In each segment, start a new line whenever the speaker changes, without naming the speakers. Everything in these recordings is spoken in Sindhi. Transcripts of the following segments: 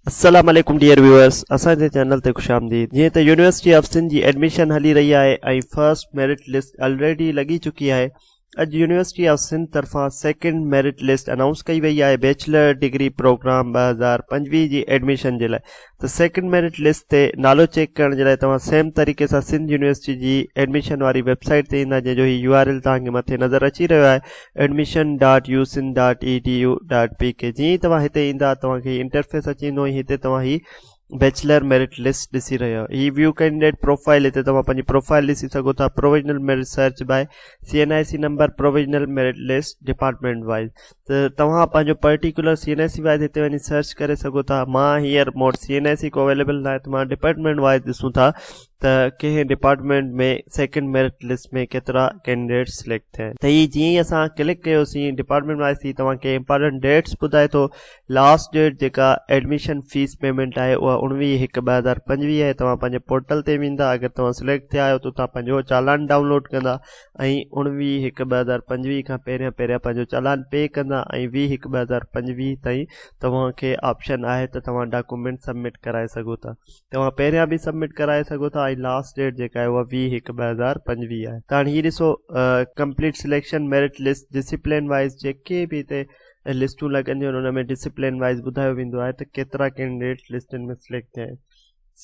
السلام عليڪم ڊيئر ويوئرس اسان جي چينل تي خوش آمديد جيئن ته يونيورسٽي آف سنڌ جي ايڊميشن هلي رهي آهي ۽ فرسٽ ميرٽ لسٽ الريڊي لڳي چڪي آهي اڄ يونيورسٽي آف سنڌ طرفان سيڪنڊ ميرٽ لسٽ انائونس ڪئي وئي آهي بيچلر ڊگري پروگرام 2025 جي ايڊميشن جي لاء ته سيڪنڊ ميرٽ لسٽ تي نالو چيڪ ڪرڻ جي لاء توهان سيم طريقي سان سنڌ يونيورسٽي جي ايڊميشن واري ويب سائيٽ تي ايندا جنهن جو هي يو آر ايل توهان کي مٿي نظر اچي رهيو آهي admission dot U Sindh dot E D U dot P K جيئن ئي توهان هتي ايندا توهان کي هي انٽرفيس اچي ويندو ۽ هتي توهان هي بيچلر ميرٽ لسٽ ڏسي رهيا آهيو هي ويو ڪينڊيڊيٽ پروفائل هتي توهان پنهنجي پروفائل ڏسي سگهو ٿا provisional merit search by C N I C number provisional merit list department wise ته توهان پنهنجو particular C N I C wise هتي وڃي سرچ ڪري سگهو ٿا مان هينئر مون وٽ سي اين I سي ڪو اويليبل ناهي ته مان ڊپارٽمينٽ وائز ڏسون ٿا ته ڪنهن ڊپارٽمينٽ ۾ سيڪنڊ ميرٽ لسٽ ۾ ڪيترا ڪينڊيڊيٽ سليڪٽ ٿيا آهن. ته هي جيئن ئي اسان ڪلڪ ڪيوسين ڊپارٽمينٽ وائز ٿي توهان کي امپارٽنٽ ڊيٽس ٻڌائي ٿو لاسٽ ڊيٽ جيڪا ايڊميشن فيس پيمينٽ آهي اها 19 هڪ 2025 آهي توهان پنهنجي پورٽل تي ويندا اگر توهان سليڪٽ ٿيا آهيو ته توهان پنهنجو چالان ڊائونلوڊ ڪندا ۽ 19 هڪ 2025 کان پهريان پهريان پنهنجو چالان پي ڪندا ۽ 20 هڪ 2025 تائين توهان کي آپشن آهي ته توهان ڊاڪومينٽ سبمٽ ڪرائي سگهو ٿا. توهان پهريان به سبمٽ ڪرائي سگهو ٿا ۽ لاسٽ ڊيٽ جيڪا آهي اها 20 هڪ 2025 آهي ته هاڻي هي ڏسو complete selection merit list discipline wise جيڪي به هتي لسٽون لڳنديون آهن ان ۾ ڊسيپلين وائز ٻڌايو ويندو آهي ته ڪيترا ڪينڊيڊيٽ لسٽن ۾ سليڪٽ ٿيا آهن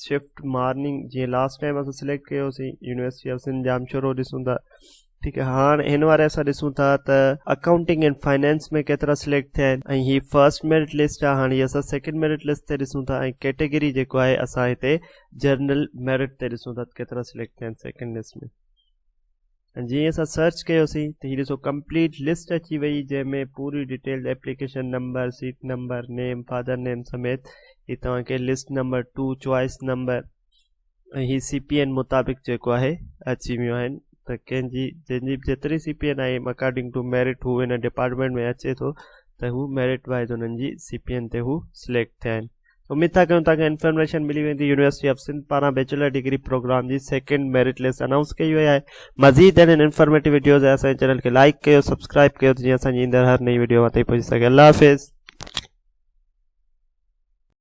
شفٽ مارننگ جيئن لاسٽ ٽائيم اسان سليڪٽ ڪيوسين يونيورسٽي آف سنڌ ڄامشورو ڏسون ٿا ٺيڪ آهي هاڻ هن واري اسان ڏسون ٿا ته اڪائونٽنگ اينڊ فائنانس ۾ ڪيترا سليڪٽ ٿيا آهن ۽ هي فرسٽ ميرٽ لسٽ آهي هاڻي اسان سيڪنڊ ميرٽ لسٽ تي ڏسون ٿا ۽ ڪيٽيگري جيڪو آهي اسان هتي جنرل ميرٽ تي ڏسون ٿا ڪيترا سليڪٽ ٿيا آهن سيڪنڊ لسٽ ۾ ۽ جيئن اسان سرچ ڪيوسين ته هي ڏسو ڪمپليٽ لسٽ اچي وئي جنهن ۾ پوري detail application number seat number name father name سميت هي توهان کي لسٽ نمبر 2 چوائس نمبر ۽ هي سي پي اين مطابق جيڪو آهي اچي ويون آهن ته ڪنهن جي جنهن جي جيتري سي پي اين آهي اڪارڊنگ ٽو ميرٽ هو هن ڊپارٽمينٽ ۾ اچي ٿو ته هو ميرٽ وائز انهن جي سي پي اين تي هو سليڪٽ ٿيا آهن اميد ٿا ڪيون توهان کي انفارميشن ملي ويندي يونيورسٽي آف سنڌ پاران بيچلر ڊگري پروگرام جي سيڪنڊ ميرٽ لسٽ انائونس ڪئي وئي آهي مزيد اهڙن انفارميٽو وڊيوز لاء اسان جي چينل کي لائڪ ڪيو سبسڪرائب ڪيو ته جيئن اسان جي ايندڙ هر نئين وڊيو اوهان تائين پهچي سگهي الله حافظ.